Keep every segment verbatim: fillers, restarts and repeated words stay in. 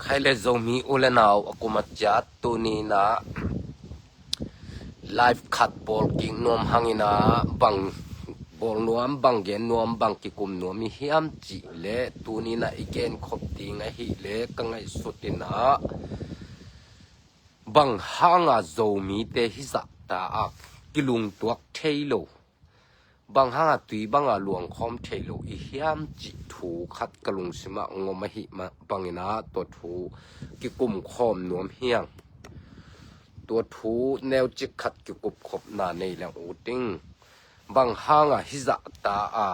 Khai le Zomi u le nau a kum a ciat tuni in ah live khat bawl kik nuam hangin ah bang bawl nuam, bang gen nuam, bang kikum nuam i hiam cih le tuni in ah i genkhop ding ahih le ka ngaihsut in ah bang hanga Zomite hizahta ah kilungtuak thei lo, bang hanga tui banga luangkhawm thei lo i hiam cih thu khat ka lungsimah ngom ahih mah bangin ah tua thu kikumkhawm nuam hiang. Tua thu neucik khat kikupkhopna nei leng ut ing. Bang hanga hizahta a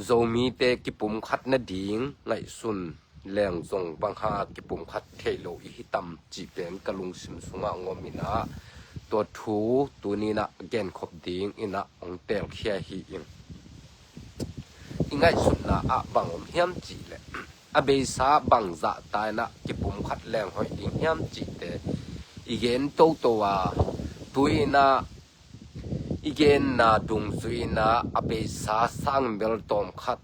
Zomite kipumkhat nading ngaihsun leng zong bang hanga kipumkhat thei lo i hi tam cih pen ka lungsim sungah ngom in ah tua thu tuni in ah genkhop ding in ah hong telkhia hi ing. I ngaihsutna ah bang om hiam cih leh a beisa bang zahta in ah kipumkhat leng hoih ding hiam cihte i gen toto a, tui in ah i genna dungzui in ah a beisa sangin bel tawmkhat,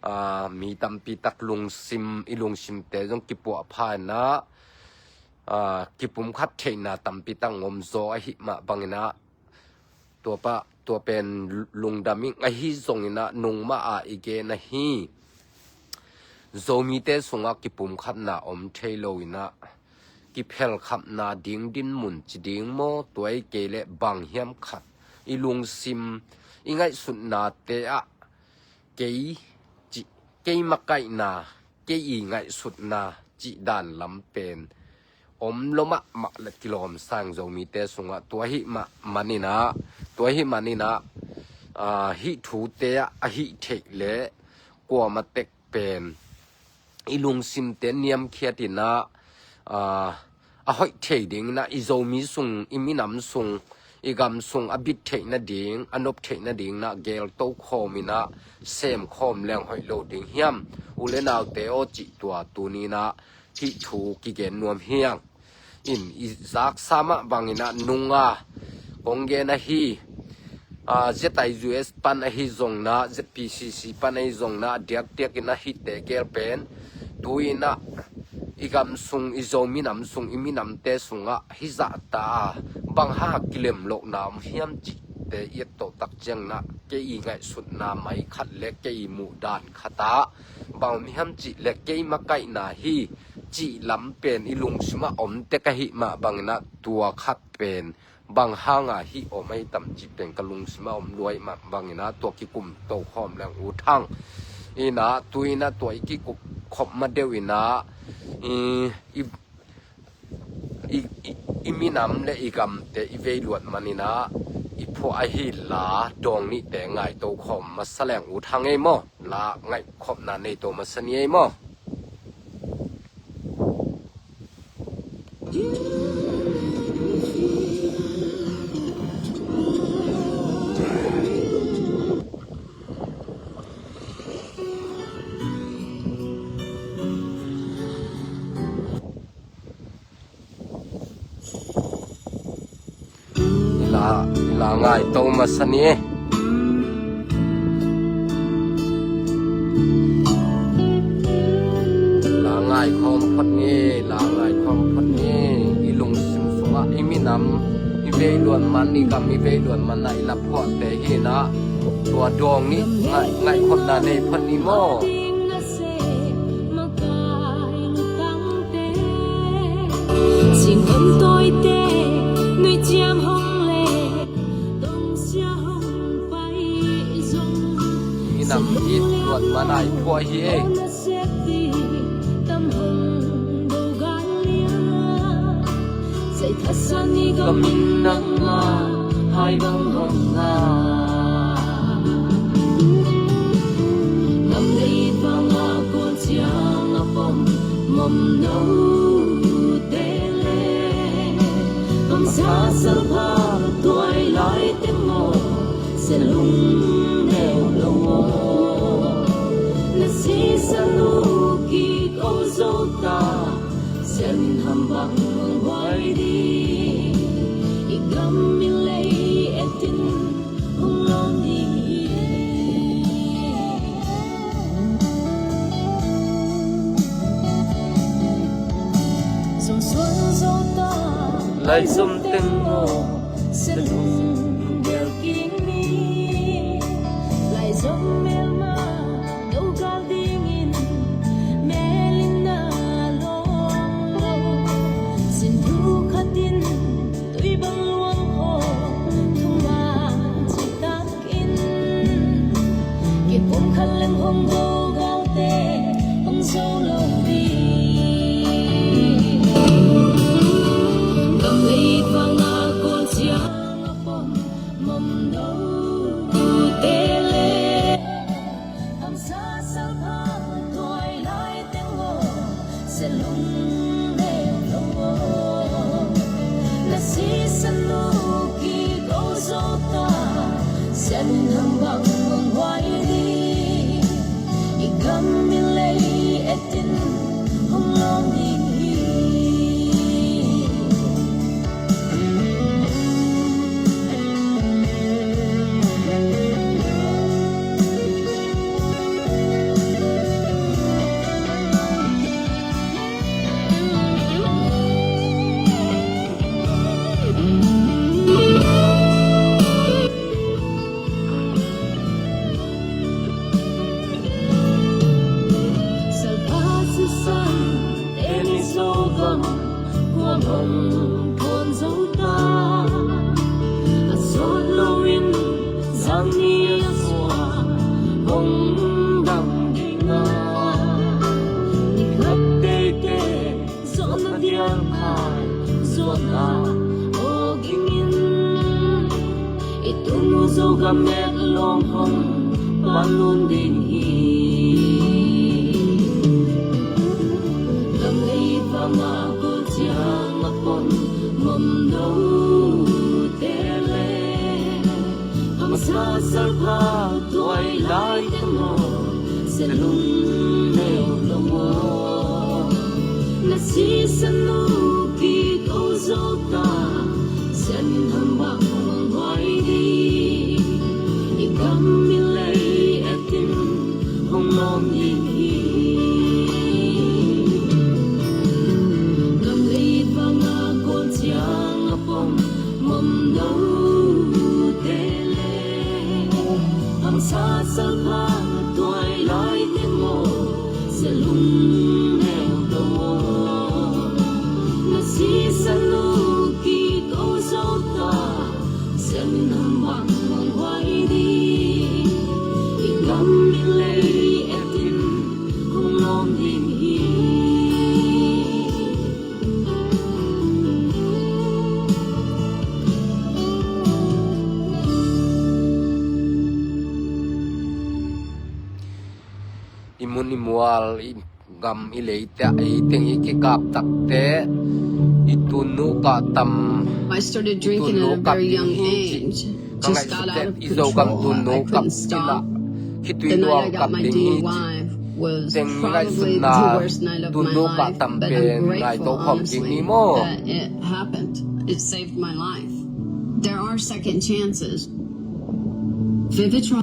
aa, mi tampi tak lungsim, i lungsimte zong kipuahpha in ah, aa, kipumkhat theihna tampi tak ngom zaw ahih mah bangin ah tua pa, tua pen lungdam ing. Ahi zongin ah nungmah a i gen ahi Zomite sungah kipumkhatna om thei lo in ah kiphelkhapna ding dinmun ci ding maw, tua i kei leh bang hiam khat i lungsim, i ngaihsutnate ah kei cih, kei makaihna, kei i ngaihsutna cih dan lam pen om lo mahmah le kilawm sang Zomite sungah. Tua ahih mah manin ah, tua ahih manin ah, aa, hih thute ah a hih theih leh kuamah tek pen i lungsimte niamkhiat in ah, aa, a hoih thei ding in ah i Zomi sung, i minam sung, i gam sung a bit theih nading, a nop theih nading in ah gelto khawm in ah sem khawm leng hoih lo ding hiam, u le naute aw, cih tua tuni in ah hih thu kigen nuam hiang. In i zaksa mah bangin ah nunga kong gen ahi, aa, Z I U S pan ahi zongin ah, Z P C C pan ahi zongin ah, a diakdiakin ah hihte gel pen tui in ah i gam sung, i Zomi nam sung, i minamte sungah hizahta a bang hanga kilem lohna om hiam cihte i et toh tak ciangin ah kei i ngaihsutna mai khat le kei i muhdan khat ah bang om hiam cih leh kei makaihna hi cih lam pen i lungsimah om tek ahih mah bangin ah tua khat pen bang hanga hih om ahi tam cih pen ka lungsimah om lua ahih mah bangin ah tua kikum tokhawm leng ut hang. In ah tui in ah tua i kikum khop ma deuh in ah i, i, i, i, i minam le i gamte i vei luat manin ah i phuah ahi la dawng nihte ngaito khawm masa leng ut hang ei maw. La ngaihkhopna nei to masa ni ei maw. I la, i la ngaito masa ni. La ngaikhawm phot ni, la ngaikhawm phot ni. I lungsim sungah i minam, i vei luan man, i gam i vei luan man ah i la phuahte hi in ah tua dawng nih ngaih, ngaihkhopna nei phot ni maw. Minam it luat man ah i phuah hi ei. Ka min nangmah hai bang hong ngah. Gam lei bangah kuan ciang a pom mom note le, kamsa salpha tuai lai teng aw, sia lung neu lo aw. Na sisan uh kiko zo ta, sian ham bang hong huai ding. I gam i lei etin hong lawm ding hi. Laizom teng maw, salung bel kik ni. Laizom melma do gal dingin mel in na lawm lo. Sin thu khat in tui bang luang kho, thuman citak in kipum khat leng hong go galte hong zo lo ding. Gam lei vanga kawl ciang a pom mom do te le, hamsa salphang tuai lai teng aw, sia lung neu lo aw. Na sisan uh kiko zo ta, sian in hambang hong huai ding. I gam i lei et in hong lawm ding hi. Salpa sisan teni Zogam kuam hong phuan zo ta. A sawt loin zang ni a sua hong dang ding a, ni khat teitei zuan a diang khai zuan a aw ging in. I tunu Zogam et lawng hong pan lun ding hi. Gam lei vanga kawl ciang a pom mom do te le, hamsa salphang tuai lai teng aw, sia lung neu lo aw. Na sisan uh kiko zo ta, sian in hambang hong huai ding. I gam i lei et in hong lawm ding hi. Gam lei vanga kawl ciang a pom mom do te le, hamsa salphang tuai lai teng aw, sia lung neu lo aw. Na sisan uh kiko zo ta, sian in hambang hong huai ding. I gam i lei et in hong lawm ding hi. I mun i mual, i gam i leite ah ei teng i kikap takte, i tunu kah tam, I started drinking at a very young age. Just got out of control. I Zogam tunu kap in ah khitui luang kap ding hi. The night I got my D U I was probably the worst night of my life, but I'm grateful, honestly, that it happened. It saved my life. There are second chances. Vivitrol.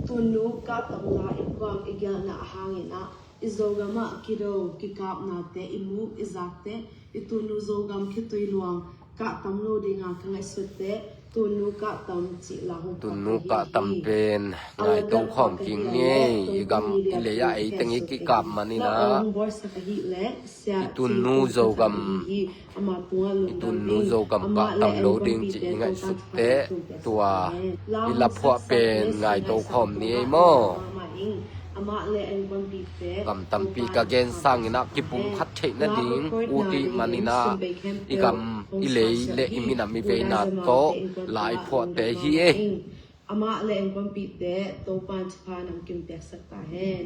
Tunu kah tam la i kuang i gelhna a hangin ah, i Zogam ah kido kikapnate i mu i zakte, i tunu Zogam khitui luang kah tam lo dinga ka ngaihsutte, tunu kah tam cih la hong kah hi. Tunu kah tam pen ngaito khawm kik ni ei, i gam i lei ah ei teng i kikap man in ah, i tunu Zogam, i tunu Zogam kah tam lo ding cih i ngaihsutte, tua i laphuah pen ngaito khawm ni ei maw. Gam tampi ka gen sangin ah kipumkhat theih nading ut i hih manin ah, i gam i lei le i minam i veina tawh la i phuahte hi ei. Amah le a innkuanpihte Topa'n thupha namkim piaksak ta hen.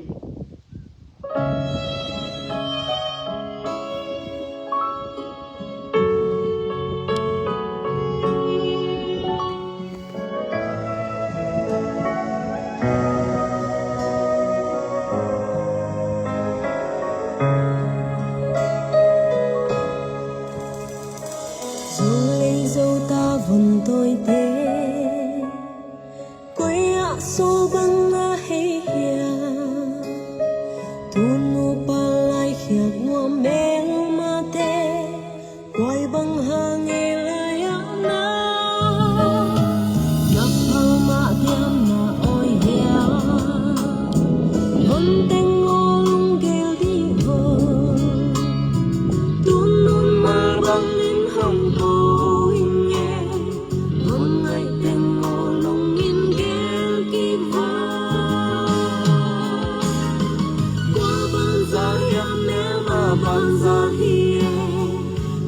Zo lei zo ta vun tawite, koi ah so bang na hei hiam? Tunu pa lai khiak nuam mengmate, koi bang hang Banza hi e,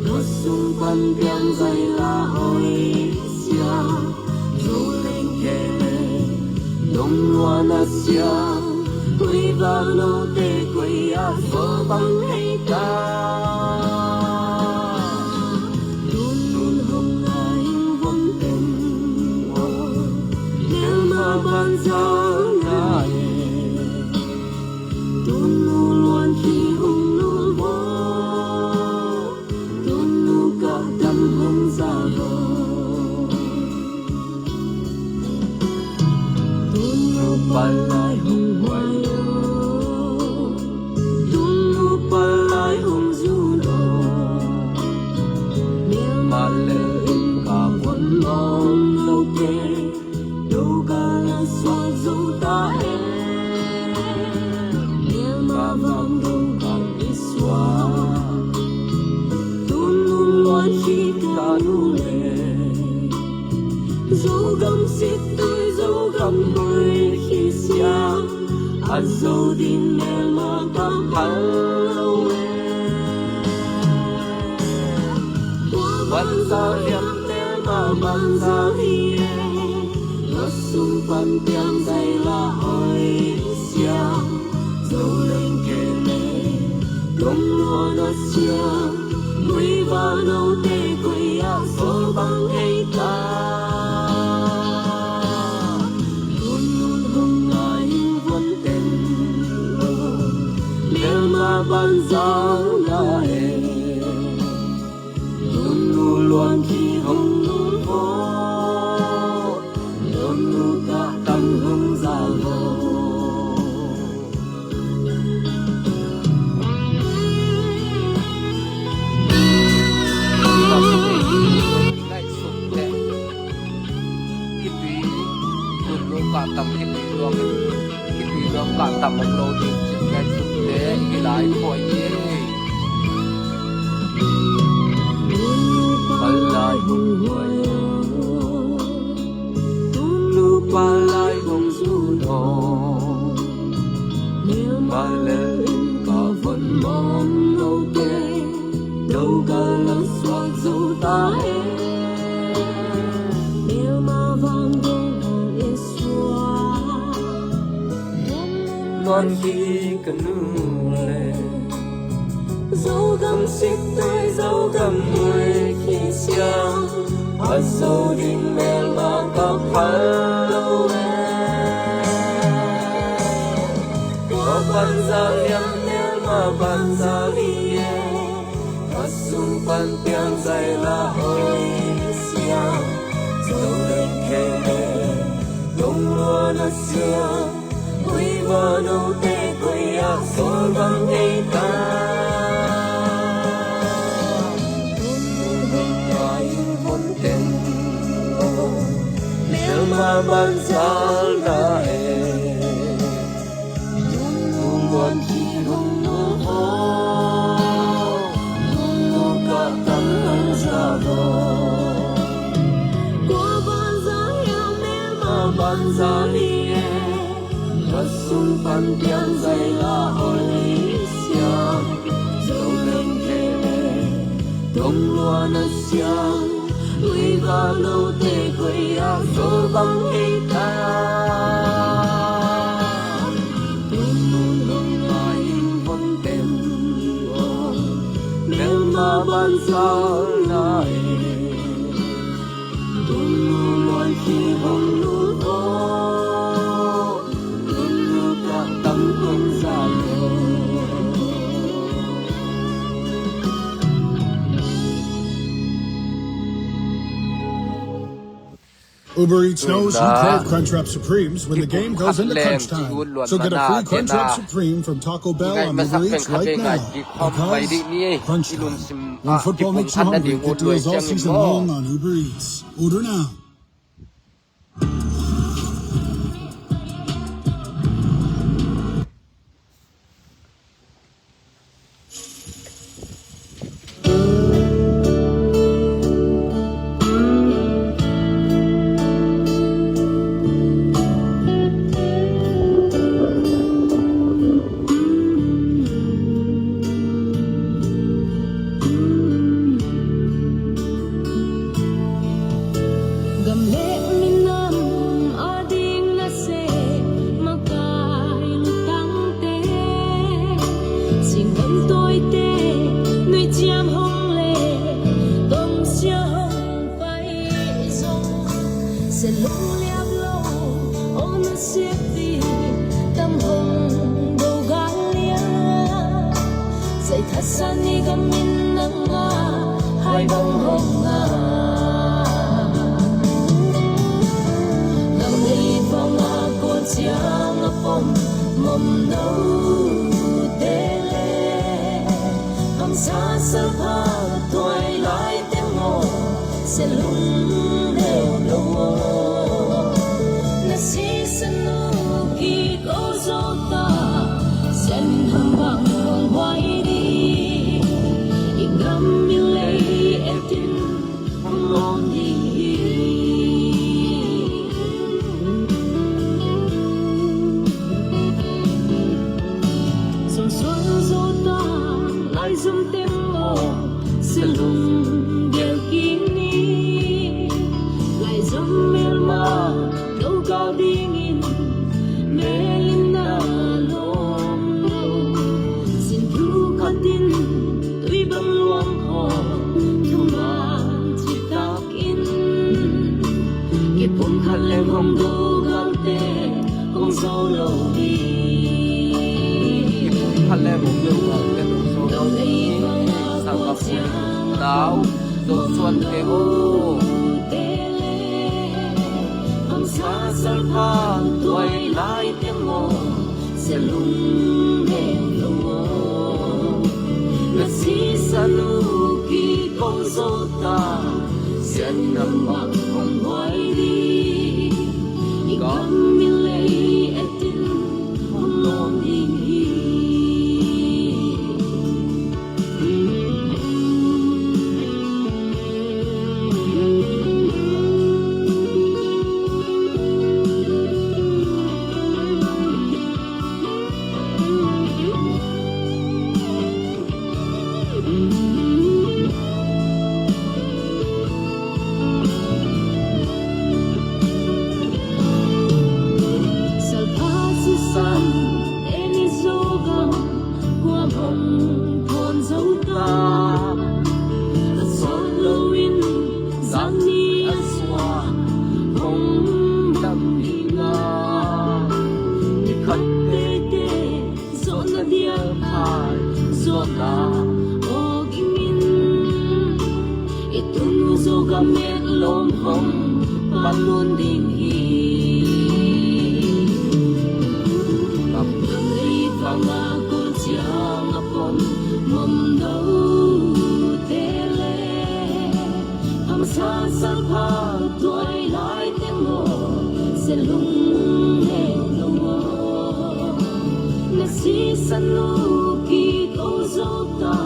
khuasung pan piang zai la oi sia. Zo leng khe le, dong lua na sia. Koi va no te koi a zo bang hei ta. Tun nun hong ngai hong von ten o. Melma banza ngai. Tunu luan khi hong lul vo. Tunu kah tam hong za vo. Tunu palai hong huai o. Tunu palai hong zu lo. Mel ma le in ka kuan lom lo ke. Doka la suak zo ta e. Melma vang doka i suak. Tun lung luan hi ka nu le. Zogam sit tui Zogam hoi hi sia. A zo ding melma ka phal lo e. Banza liam melma banza hi e. Khuasung pan piang zai la oi sia. Zo leng khe le, dong lua na sia. Mui va no te koi a zo bang hei ta. Tun nun hong ngai hong von ten o. Melma banza la e. Tunu luan khi hong lul vo. Tunu kah tam hong za vo. Ngaihsut le. Khitui tun lo kah tam khitui luang in, khitui luang kah tam om lo ding cih ngaihsut le i lai khuai hi. Palai hong huai o. Tunu palai hong zu lo. Melma le in ka von lom lo te. Doka la suak zo ta e. Melma vang doka i suak. Luan hi ka nu le. Zogam sit tui Zogam hoi hi sia. A zo ding melma ka phal lo e. Kua banza liam melma banza hi e. Khuasung pan piang zai la oi sia. Zo leng khe le, dong lua na sia. Koi va no te koi a zo bang hei ta. Tun nun hong ngai hong von ten o. Melma banza la e. Tun nun luan khi hong lul vo. Tun nun kah tam hong za vo. Kua banza hiam melma banza hi e. Khuasung pan piang zai la oi sia. Zo leng khe le, dong lua na sia. Ui va no te koi a zo bang hei ta. Tun nun hong ngai hong von ten o. Melma banza la e. Tun nun luan khi hong lul vo. Tun nun kah tam hong za vo. Uber Eats knows you crave Crunchwrap Supremes when the game goes into crunch time. So get a free Crunchwrap Supreme from Taco Bell on Uber Eats right now. Because crunch time. When football makes you hungry, get deals all season long on Uber Eats. Order now. Tei khatsan i gam in nangmah hai bang hong ngah. Gam lei vanga kuan ciang a pom mom note le, hamsa salpha tuai lai teng aw, sia lung neu lo aw. Na sisan uh kik aw zo ta, sian hambang hong huai ding, i gam i lei etin hong lawm ding hi. Zong suan zo ta, lai zom teng aw, sia lung gel kik ni. Lai zom melma do kau dingin, melin na lawm lo. Sin thu khatin tui bang luang khaw, thuman citak in, kipum khat leng hong do galte hong zo lo hi. Kipum khat leng hong do galte hong zo lo hi. Sangkap nau, zo suan te aw. Hamsa salpha tuai lai teng aw, sia lung neu lo aw. Na sisan uh kik aw zo ta, sian hambang hong huai ding, i gam i lei etin hong lawm ding hi. Salpha sisan teni Zogam kua hong phuan zo ta. A sawt loin zan ni a suak hong dam ding a, ni khat teitei zawhna dial khai zuakna aw ging in, i tun Zogam met lawm hong pan lun ding hi. Gam lei vanga kuan ciang a pom mom note le, hamsa salpha tuai lai teng aw, sia lung neu lo aw. Na sisan uh kik aw zo ta,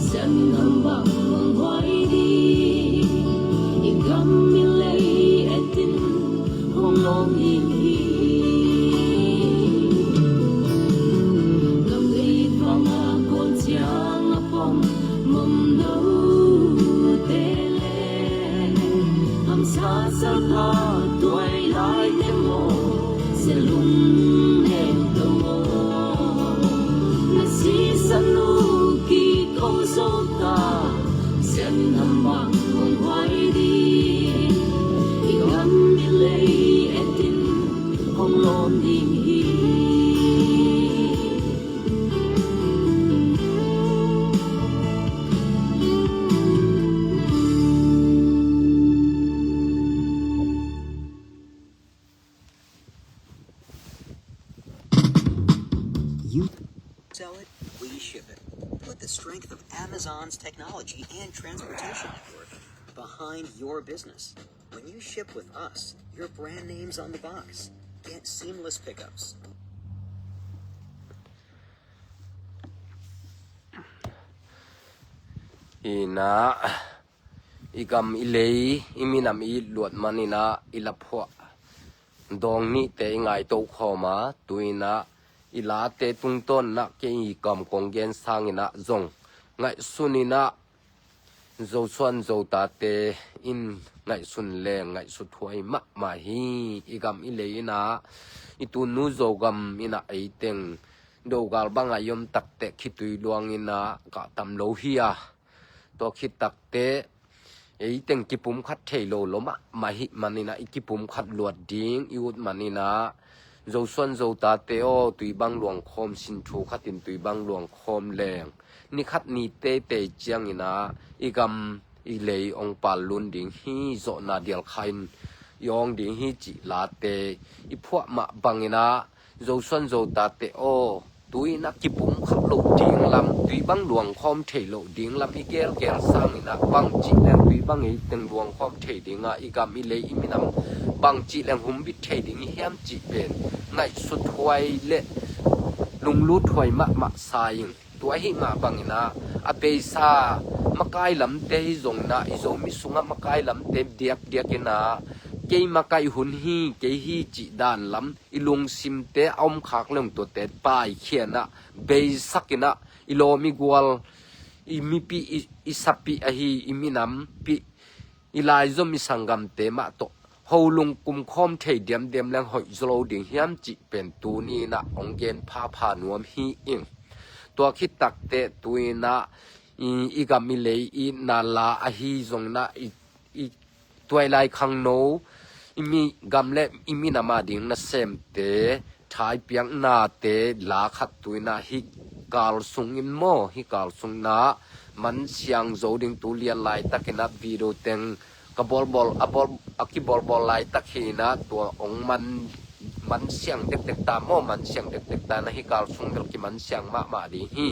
sian hambang hong huai ding, i gam i lei etin hong lawm ding hi. Gam lei vanga kuan ciang a pom mom note le, hamsa salpha tuai lai teng aw, sia lung neu lo aw. Na sisan uh kik aw zo ta, sian hambang hong huai ding, i gam i lei etin hong lawm ding hi. You sell it, we ship it. Put the strength of Amazon's technology and transportation network behind your business. When you ship with us, your brand name's on the box. Get seamless pickups. Ina, i gam i lei, i minam i luat man ina, i laphuah dawng nihte i ngaito khawm a, tu ina, i late tungtawn ina, kei i gam kong gen sang ina, zong ngaihsun ina, Zosuan Zotate in ngaihsun le ngaihsut huai mahmah hi. I gam i lei ina, i tunu Zogam ina eiteng Dogal banga i om takte khitui luang ina kah tam lo hi a. Tua khit takte eiteng kipum khat thei lo lo mahmah hi man ina i kipum khat luat ding i ut man ina Zosuan Zotate aw, tui bang luangkhawm, sin thu khatin tui bang luangkhawm leng, ni khat ni teitei ciangin ah i gam i lei hong pallun ding hi, zawhna dial kha in i awng ding hi cih late i phuah mah bangin ah, Zosuan Zotate aw, tui in ah kipumkhat loh ding lam, tui bang luangkhawm thei loh ding lam i gelgel sangin ah, bangcih leng tui bang ei teng luangkhawm thei ding a, i gam i lei i minam bangcih leng humbit thei ding i hiam cih pen ngaihsut huai le lunglut huai mahmah sa ing. Tua ahih mah bangin ah, a beisa makai lamte hi zongin ah, i Zomi sungah makai lamte diakdiakin ah, kei makai hun hi, kei hi cih dan lam i lungsimte a om khak leng tuate paikhia in ah, beisakin ah, i lawm i gual, i mipi, i, i sapi ahi, i minampi, i laizom i sanggamte mah tawh ho lungkum khawm thei diamdiam leng hoih zaw lo ding hiam cih pen tuni in ah hong gen phapha nuam hi ing. Tua khit takteh tuni in ah i, i gam i lei i na la ahi zongin ah, i, i tuailai khangno, i mi gam le i minam a ding nasemte thaipiaknate la khat tuni in ah hih kal sungin maw, hih kal sungin ah mansiang zo ding, tu lian laitakin ah video teng ka bawlbawl, a bawl, a kibawlbawl laitak hi in ah, tua hong man, mansiang dekdek ta maw, mansiang dekdek ta in ah, hih kal sung bel kimansiang mahmah ding hi.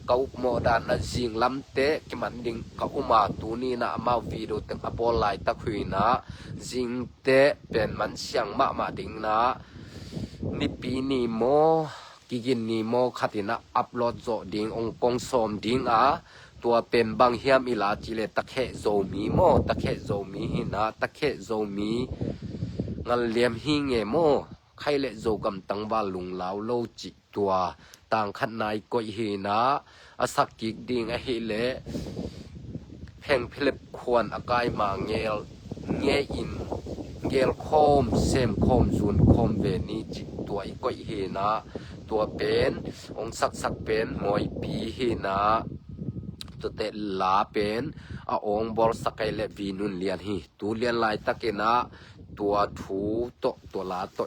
Ka upmawh dan ah zing lamte kiman ding ka um a, tuni in ah amau video teng a bawl laitak hi in ah, zingte pen mansiang mahmah ding in ah, nipi ni maw, kigin ni maw khat in ah upload zawh ding hong kong sawm ding a, tua pen bang hiam i la cih leh Takheh Zomi maw, Takheh Zomi hi in ah, Takheh Zomi ngal liam hi nge maw, khai le Zogam tangval lunglau lo cih tua tang khat na i koih hi in ah, a sak kik ding ahih leh Pheng Philip Khuan a kai ma ngel, ngei in, ngel khawm, sem khawm, zun khawm ve ni cih tua i koih hi in ah, tua pen hong saksak pen Mawipi hi in ah, tuate la pen a hong bawlsak ahi leh Vi Nun Lian hi. Tu lian laitakin ah tua thu tawh, tua la tawh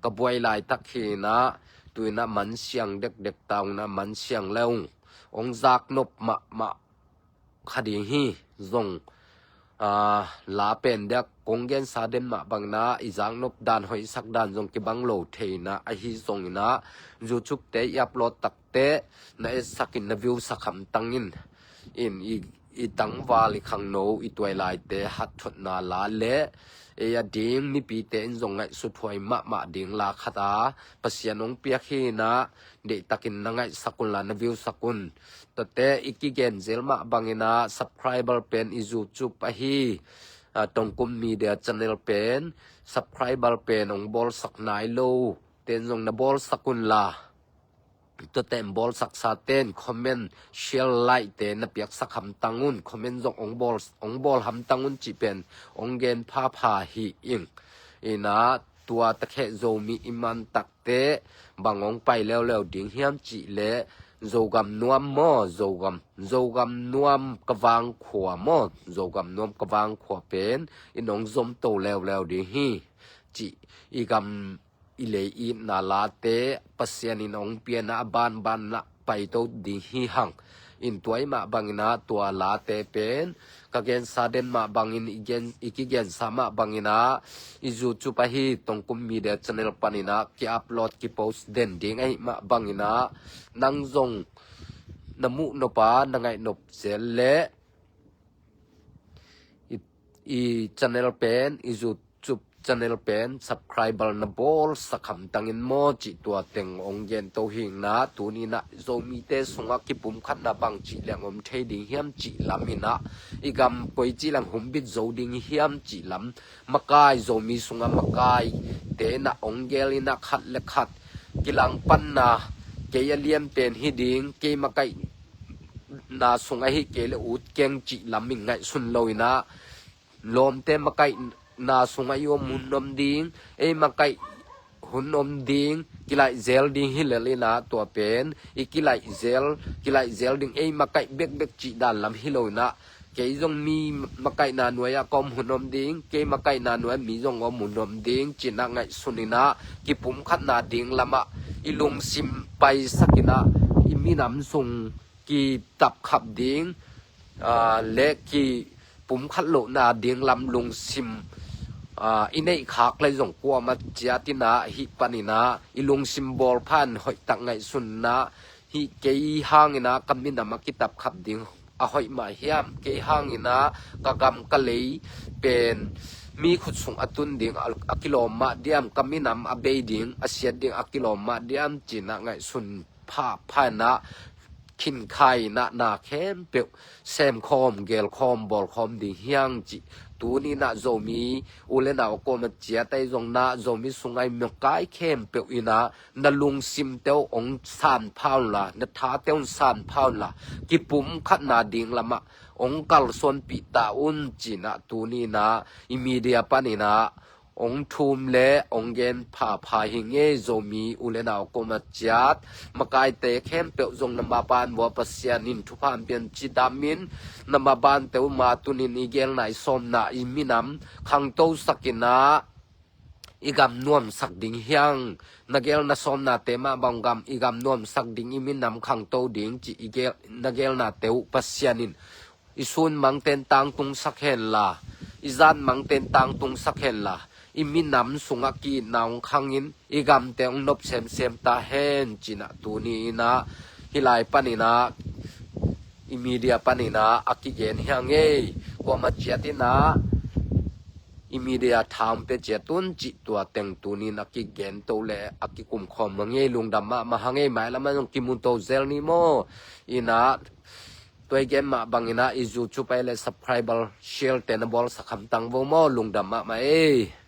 ka buai laitak hi in ah, tuni in ah mansiang dekdek ta ung in ah, mansiang le ung, hong zaknop mahmah kha ding hi. Zong, ah, la pen diak kong gensa den mah bangin ah, i zaknop dan, hoihsak dan zong kibang lo thei in ah, ahi zongin ah YouTube-te i upload takteh na etsakin, na view-sak hamtang in, in i, i tangval, i khangno, i tuailaite hatthotna la le ei a ding mipite in zong ngaihsut huai mahmah ding la khat a Pasian hong piak hi in ah, deihtakin na ngaihsak un la, na view-sak un. Tuate i kigen zel mah bangin ah, subscriber pen i YouTube ahi, ah, Tongkum Media Channel pen subscriber pen hong bawlsak nai lo ten zong na bawlsak un la, tuate in bawlsaksa ten comment, share, like-te na piaksak hamtang un, comment zong hong bawl, hong bawl hamtang un cih pen hong gen phapha hi ing. In ah tua Takheh Zomi i man takteh bang hong pai leuleu ding hiam cih leh, Zogam nuam maw, Zogam, Zogam nuam ka vang khua maw, Zogam nuam ka vang khua pen in hong zomto leuleu ding hi, cih i gam i lei itna late Pasian in hong pia in ah, a banban in ah paito ding hi hang. In tua ahih mah bangin ah tua late pen ka gensa den mah bangin, i gen, i kigensa mah bangin ah, i YouTube ahi Tongkum Media Channel panin ah ki-upload, ki-post den ding ahih mah bangin ah, nang zong na muh nop a, na ngaih nop zel leh i, i channel pen, i YouTube channel pen subscriber na bawlsak hamtang in maw, cih tua teng hong gento hi ing. Tuni in ah Zomite sungah kipumkhatna bangci leng om thei ding hiam cih lam in ah, i gam koici leng humbit zo ding hiam cih lam, makai, Zomi sungah makaite in ah hong gel in ah, khat le khat kilangpanna, kei a lian pen hi ding, kei makaihna sung ahi kei leh ut keng cih lam in ngaihsun lo in ah, lawmte makaihna sungah i om hun om ding, ei makaih hun om ding, kilaih zel ding hi lel in ah, tua pen i kilaih zel, kilaih zel ding, ei makaih bekbek cih dan lam hi lo in ah, kei zong mi makaihna nuai-ah ka om hun om ding, kei makaihna nuai-ah mi zong om hun om ding, cinah ngaihsun inah kipumkhatna ding lamah i lungsim paisak inah i minam sung kitapkhap ding, aa, le kipumkhat lohna ding lam lungsim, aa, i neih khak lai zong kuamah ciat inah hih paninah i lungsim bawlphan hoihtak ngaihsun inah hih kei hanginah ka minam a kitapkhap ding a hoih mah hiam, kei hanginah ka gam ka lei pen mi khut sung a tun ding a, a kilawm mah diam, ka minam a bei ding a siat ding a kilawm mah diam, cinah ngaihsun phapha inah khinkha inah na khempeuh semkhawm, gelkhawm, bawlkhawm ding hiang cih tuni inah Zomi u le nau a kuamah ciat ahi zong inah Zomi sungah i makai khempeuh inah na lungsimte uh hong sanpha unla, na thate uh hong sanpha unla, kipumkhatna ding lamah hong kalsuanpih ta un, cinah tuni inah i media paninah hong thum le hong gen phapha hi ing ei. Zomi u le nau a kuamah ciat makaite khempeuh zong na maban uh a Pasian in thupha hong pia un ci damin, na mabante uh ma tunin i gelna i sawmna i minam khangtosak inah i gam nuamsak ding hiang, na gel na sawmnate mah bang gam, i gam nuamsak ding, i minam khangto ding cih i gel, na gelnate uh Pasian in i sun mangten tangtungsak henla, i zan mangten tangtungsak henla, i minam sungah ki-itna hong khangin i gamte hong nop semsem ta hen, cinah tuni inah hih lai paninah i media paninah a kigen hiang ei. Kuamah ciat inah i media tha hong pia ciat un cih tua teng tunin a kigen to le a kikumkhawm hang ei. Lungdam mahmah hang ei. Mailamah zong kimu to zel ni maw? Inah tua i gen mah banginah i YouTube ahi le subscriber, share te na bawlsak hamtang vo maw? Lungdam mahmah ei.